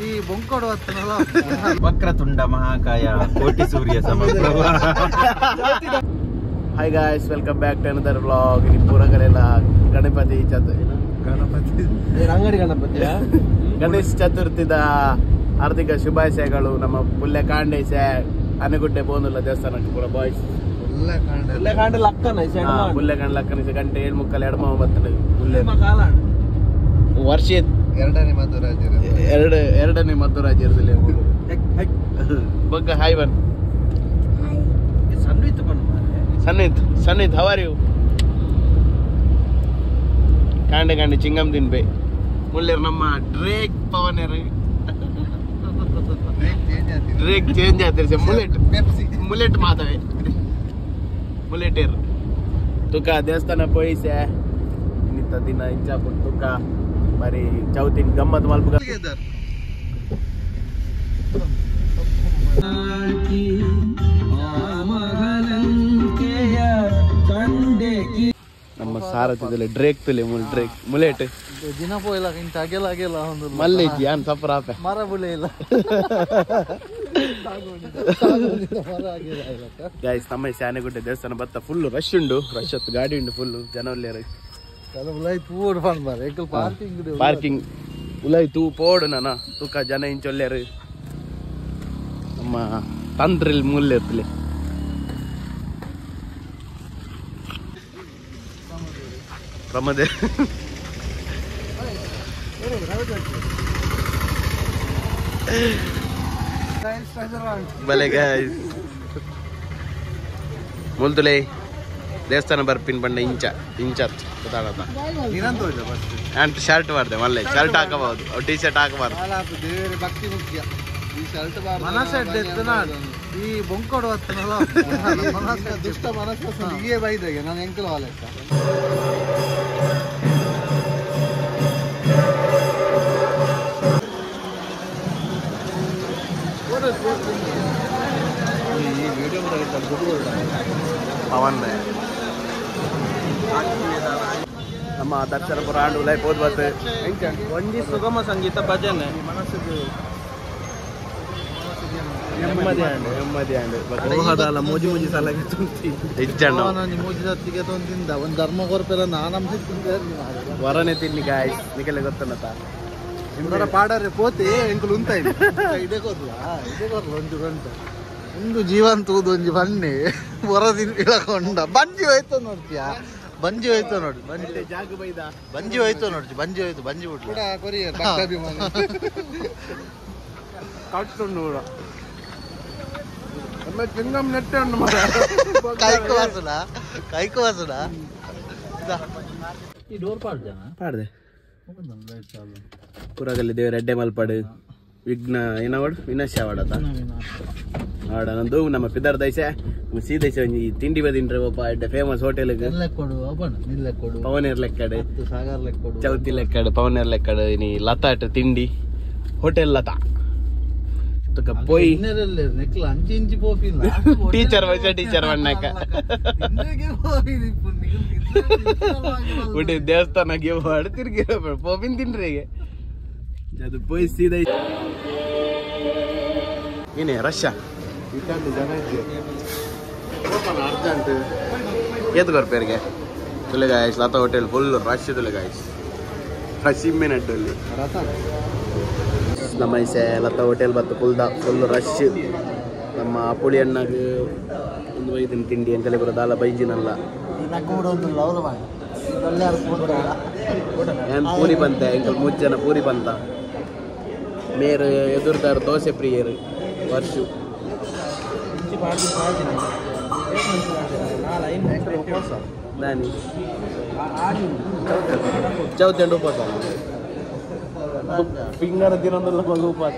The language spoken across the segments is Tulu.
ಈ ಬೊಂಕೊಡು ಹತ್ತನಲ್ಲ ವಕ್ರತುಂಡ ಮಹಾಕಾಯ ಕೋಟಿ ಸೂರ್ಯ ಸಮಪ್ರಭ. Hi guys, welcome back to another vlog. ಇನಿ ಪೂರಗಲೆಲ್ಲ ಗಣಪತಿ ಗಣಪತಿ ಅಂಗಡಿ ಗಣಪತಿ ಗಣೇಶ ಚತುರ್ಥಿದ ಹಾರ್ದಿಕ ಶುಭಾಶಯಗಳು. ನಮ್ಮ ಪುಲ್ಯ ಕಾಂಡೇಶ ಅನಗುಡ್ಡೆ ಬೋನುಲ್ಲ ದೇವಸ್ಥಾನಕ್ಕೆ ಪೂರ ಬಾಯ್ಸ್ ಪುಲ್ಯ ಲಕ್ಕನ ಪುಲ್ಯ ಕಾಂಡ ಲಕ್ಕನ ಗಂಟೆ 7:45 ಎಡಮ ಬರ್ತದೆ. ವರ್ಷ ಎರಡನೇ ಮಧುರಾಜರು ಎರಡನೇ ಮಧುರಾಜರದಲ್ಲಿ ಬಗ್ಗ ಹಾಯ್ ಬನ್ ಸನ್ನಿತ್ ಸನ್ನಿತ್ how are you? ಕಾಂಡೆ ಕಾಂಡೆ ಚಿಂಗಮ್ ತಿನ್ಬೆ ಮುಲ್ಲೇರ್ ನಮ್ಮ ಡ್ರೇಕ್ ಪವನೇರ್ ಡ್ರೇಕ್ ಚೇಂಜ್ ಆತಿರ್ ಮುಲೆಟ್ ಪೆಪ್ಸಿ ಮುಲೆಟ್ ಮಾತವೆ ಮುಲೆಟೇರ್ ತುಕ ದೇವಸ್ಥಾನ ಪೋಯಿಸೆ ಇನ್ನಿತ್ತ ದಿನ ಇಂಚಾಪುನ್ ತುಕ ಬಾರಿ ಚೌತಿನ್ ಗಮ್ಮತ್ ಮಲ್ಪುಗ. ನಮ್ಮ ಸಾರಥಿದಲ್ಲಿ ಡ್ರೇಕ್ ತುಲೆ ಮುಲ್ ಡ್ರೇಕ್ ಮುಲೆಟ್ ದಿನ ಪೋಯಿಲ್ಲ ಇಂಚ ಅಗೆಲ ಅಗೆಲ ಒಂದು ಮಲ್ಲೆ ಯಾನ್ ಸಫರ್ ಆಪೆ ಮರ ಬುಲೆ ಇಲ್ಲ ಗಾಯ್ಸ್. ನಮ್ಮ ಸ್ಯಾನೆಗುಡ್ಡೆ ದೇವಸ್ಥಾನ ಬತ್ತ ಫುಲ್ ರಶ್ ಉಂಡು, ರಶ್ ಹತ್ತು ಗಾಡಿ ಉಂಡು, ಫುಲ್ ಜನ ಒಲ್ಲೇರು. ಪಾರ್ಕಿಂಗ್ ಉಲಾಯ್ ತೂ ಪೋಡು ನಾನ ತುಕ ಜನ ಇಂಚೊಲ್ಲೇರು. ನಮ್ಮ ತಂತ್ರಿಲ್ ಮೂಲೆ ಇರ್ತಲೆ ಪ್ರಮದೆ ಬಲೆ ಗಾಯ್ಸ್. ಮುಲ್ತುಲೆ ದೇವಸ್ಥಾನ ಬರ್ಪಿನ್ ಬಂಡ ಇಂಚ ಇಂಚ ಅಂತ ಶರ್ಟ್ ಬಾರ್ದೆ ಮಲ್ಲೆ ಶರ್ಟ್ ಹಾಕಬಹುದು, ಟಿ ಶರ್ಟ್ ಹಾಕಬಾರ್ದು. ಭಕ್ತಿ ಮುಖ್ಯ. ಈ ಬೊಂಕೊಡು ಹತ್ತನಲ್ಲ ದುಷ್ಟ ಮನಸ್ಸು ಹೀಗೆ ಬೈದಾಗೆ ನಾನು ಎಂಕಲ್ ಹಾಲೆಕ್ಕ. ಪವನ್ ನಮ್ಮ ದರ್ಶನ ಪುರಾಣ ಉಲೈ ಪೋದ್ ಬತ್ತು ಒಂಜಿ ಸುಗಮ ಸಂಗೀತ ಭಜನೆ ಮನಸ್ಸಿಗೆ ನೆಮ್ಮದಿ ಆಂಡ್ ನೆಮ್ಮದಿ ಆಂಡ್ ಮೋಹದಾಲ ಮೋಜಿ ಮೋಜಿ ಸಲಗೆ ತುಂತಿ ಇಜ್ಜಣ್ಣ ಮೋಜಿ ಸತ್ತಿಗೆ ತೊಂದಿಂದ ಒಂದು ಧರ್ಮ ಕೊರ್ಪೆಲ್ಲ ನಾನಂಬ ವರನೆ ತಿನ್ನಿ ಗಾಯ್ಸ್. ನಿಕಲೆ ಗೊತ್ತಲ್ಲ ಇಂದರ ಪಾಡರೆ ಪೋತೆ ಎಂಕುಲು ಉಂತ ಇದೇ ಕೊರ್ಲ ಇದೇ ಕೊರ್ಲ ಒಂಜಿ ಗಂಟೆ ಒಂದು ಜೀವಂತ ಒಂಜಿ ಬನ್ನಿ ಹೊರದಿನ ಇಳಕೊಂಡ ಬಂಜಿ ಹೋಯ್ತು ನೋಡ್ತೀಯಾ? ಬಂಜಿ ಹೋಯ್ತು ನೋಡಿ, ಬಂಜಿ ಜಾಗ ಬೈದ ಬಂಜಿ ಹೋಯ್ತು ನೋಡಿ, ಬಂಜಿ ಹೋಯ್ತು ಬಂಜಿ ಬಿಡ್ಲು ಕೈಕು ವಾಸನ ಕೈಕು ವಾಸನ ಪಾಡ್ದೆ ಪುರಗಲ್ಲಿ ದೇವರ ಎಡ್ಡೆ ಮಲ್ಪಾಡು ವಿಘ್ನ ಏನವಾಡು ವಿನಾಶ ಆವಾಡತ ಆಡ ನಂದು ನಮ್ಮ ಪಿದರ್ ದೈಸೆ ಸೀದೈಸೆ ಒಂಜಿ ತಿಂಡಿ ಬದಿಂಡ್ರೆ ಒಪ್ಪ ಎಡ್ಡೆ ಫೇಮಸ್ ಹೋಟೆಲ್ ಪವನೇರ್ ಲೆಕ್ಕಡು ಚೌತಿ ಲೆಕ್ಕಡು ಪವನೇರ್ ಲೆಕ್ಕಡು ಇನಿ ಲತಾಟ್ ತಿಂಡಿ ಹೋಟೆಲ್ ಲತಾ ತುಕ ಪೋಯಿ ಟೀಚರ್ ವಯಸ್ಸ ಟೀಚರ್ ಬಣ್ಣಕ್ಕ ಉಡಿ ದೇವಸ್ಥಾನಕ್ಕೆ ಹೋಗಿ ತಿರ್ಗಿ ಪೋಪಿನ್ ತಿನ್ರಿ ಅದು ಪೋಯಿ ಸೀದಾ ಏನೇ ರಶ್ಯ ಏತು ಕೊರ್ಪೇರಿಗೆ ತುಲೆ guys. Latha hotel full rush ತುಲೆ ಗಾಯ್ಸ್, ರಶ್ ಇಮ್ಮೆ ನಡ್ಡಲ್ಲಿ ನಮ್ಮ ಐಸೆ ಲತಾ ಹೋಟೆಲ್ ಬತ್ತು ಫುಲ್ದ ಫುಲ್ ರಶ್. ನಮ್ಮ ಪುಳಿ ಅಣ್ಣಗೆ ಒಂದು ವೈದಿನ ತಿಂಡಿ ಅಂಕಲೆ ಬರೋ ದಾಲ ಬೈಜಿನಲ್ಲ ಏನ್ ಪೂರಿ ಬಂತೆ ಅಂಕಲ್ ಮೂರು ಜನ ಪೂರಿ ಬಂತ ಮೇರು ಎದುರ್ದಾರ ದೋಸೆ ಪ್ರಿಯರು ವರ್ಷು ನಾನಿ ಚೌತಿ ಉಪವಾಸ ಪಿಂಗರ ದಿನದಲ್ಲ ಮಗು ಉಪವಾಸ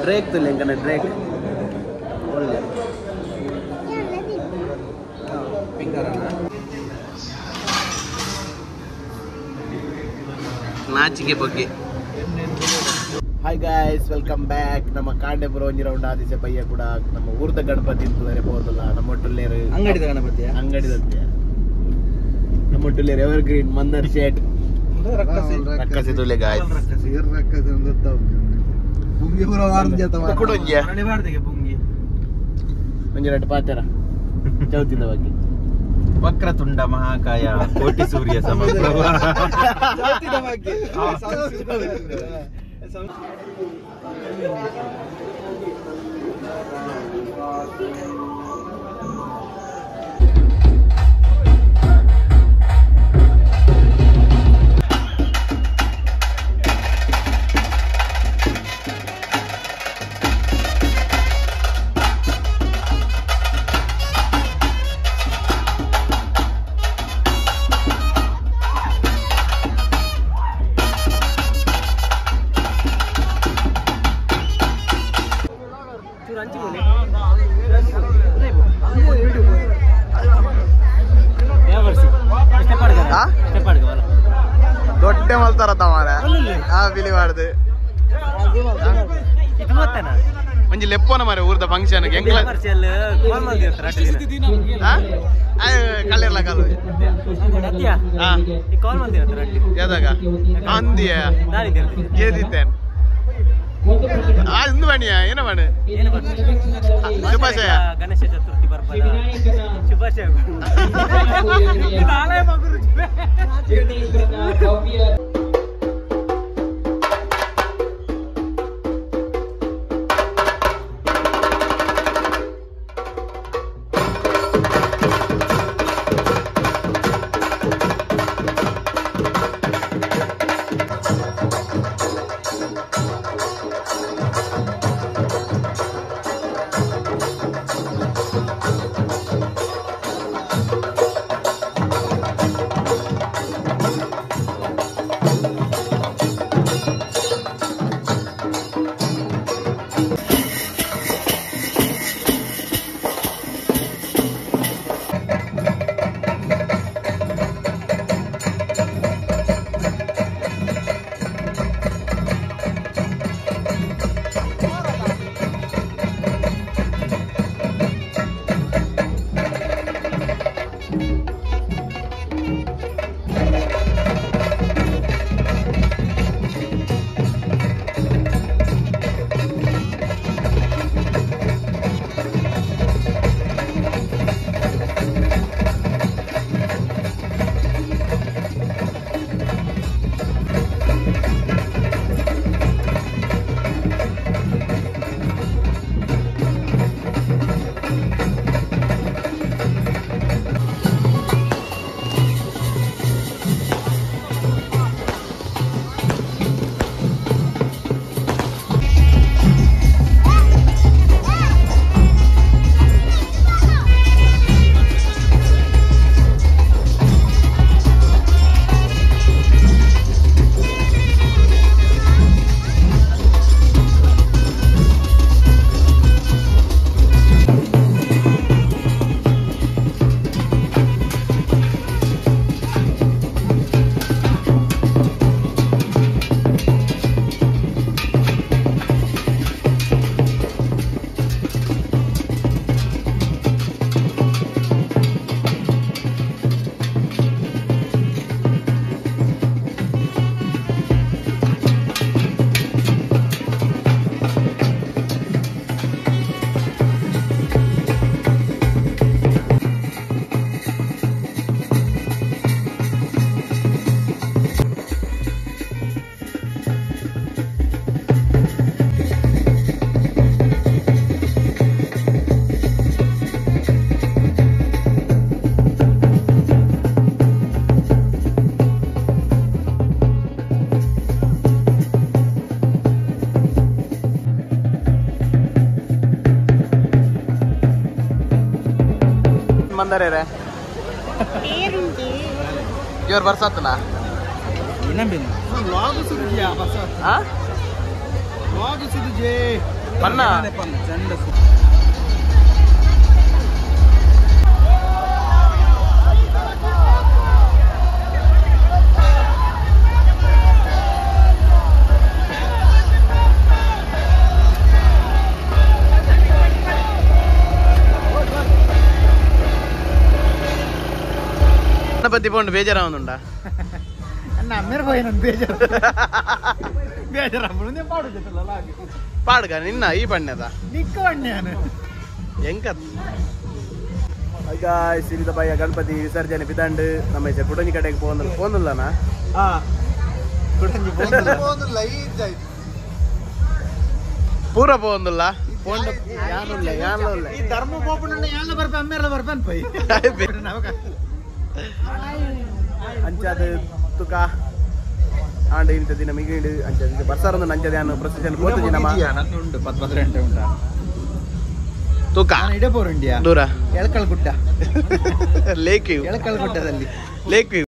ಡ್ರೇಕ್ ತುಲೆ ಎಂಕನ ಡ್ರೇಕ್ ಒಳ್ಳೆ ನಾಚಿಕೆ ಬಗ್ಗೆ. Hi guys, welcome back. ನಮ್ಮ ಕಾಂಡೆಪುರ ಒಂಜಿ ರೌಂಡ್ ಆದಿಸೆ ಪಯ್ಯ ಕೂಡ ನಮ್ಮ ಊರ್ದ ಗಣಪತಿ ಅಂತಂದರೆ ಹೋದಲ್ಲ ನಮ್ಮ ಒಟ್ಟುಲ್ಲೇರು ಅಂಗಡಿದ ಗಣಪತಿಯ ಅಂಗಡಿದಂತೆ ನಮ್ಮ ಒಟ್ಟುಲ್ಲೇರು ಎವರ್ ಗ್ರೀನ್ ಮಂದರ್ ಶೇಟ್ ರಕ್ಕಸಿ ತುಲೆ ಗಾಯ್ಸ್. ಒಂಜಿ ರಟ್ಟು ಪಾತೆರ ಚೌತಿದ ಬಗ್ಗೆ. ವಕ್ರತುಂಡ ಮಹಾಕಾಯ ಕೋಟಿ ಸೂರ್ಯ ಸಮಪ್ರಭ. ದೊಡ್ಡ ಮಲ್ತಾರ ತಮಾರ ಆ ಬಿಲಿ ಮಾಡುದು ಒಂಜಿ ಲೆಪ್ಪೋನ ಮಾರೆ ಊರ್ದ ಫಂಕ್ಷನ್ ಎಂಗ್ಲ ಕಳ್ಳಿರ್ಲ ಕಲ್ಲು ಯಾದಾಗ ಅಂದಿಯ ಏದಿತ್ತೇನ್ ಇಂದು ಬಣಿಯ ಏನ ಬಣ ಶುಭಾಶಯ ಗಣೇಶ ಚತುರ್ಥಿ ಬರ್ಬದ ಶುಭಾಶಯ. ಮಂದರೇ ಇವ್ರು ಬರ್ಸತ್ತನ ಪನ್ನ ಗಣಪತಿ ಪೋಂಡು ಬೇಜಾರಾವನುಂಡ ಪಾಡ್ಗ ನಿನ್ನ ಈ ಬಣ್ಣದ ಎಂಕತ್ ಸಿರಿದ ಬಾಯ ಗಣಪತಿ ವಿಸರ್ಜನೆ ಬಿದಂಡು ನಮ್ಮ ಈಚೆ ಕುಡಂಜಿ ಕಡೆಗೆ ಪೋಂದಲ್ಲ ಪೋಂದಲ್ಲನಾ ಪೂರ ಪೋಂದಲ್ಲ ಪೋಂಡ ಯಾನುಲ್ಲ ಯಾನುಲ್ಲ ಈ ಧರ್ಮ ಬೋಪಣ್ಣ ಯಾಲ ಬರ್ಪ ಅಮ್ಮೇರ್ಲ ಬರ್ಪ ಅನ್ಪೈ ಅಂಚಾದ ತುಕ ಆಂಡ ಇಂತ ದಿನ ಮಿಗಿಂಡು ಅಂಚ ಬರ್ಸಾರಂದು ನಂಚದ ಯಾನು ಪ್ರೊಸೆಷನ್ ಪೋತುಜಿ ನಮ್ಮ ಉಂಟು ಪತ್ತು ಗಂಟೆ ಉಂಟಾ ತುಕ ನಾನು ಇಡಪೋರು ಇಂಡಿಯಾ ದೂರ ಎಳಕಲ್ ಗುಡ್ಡ ಲೇಕ್ ವ್ಯೂ ಎಳಕಲ್ ಗುಡ್ಡದಲ್ಲಿ ಲೇಕ್ ವ್ಯೂ.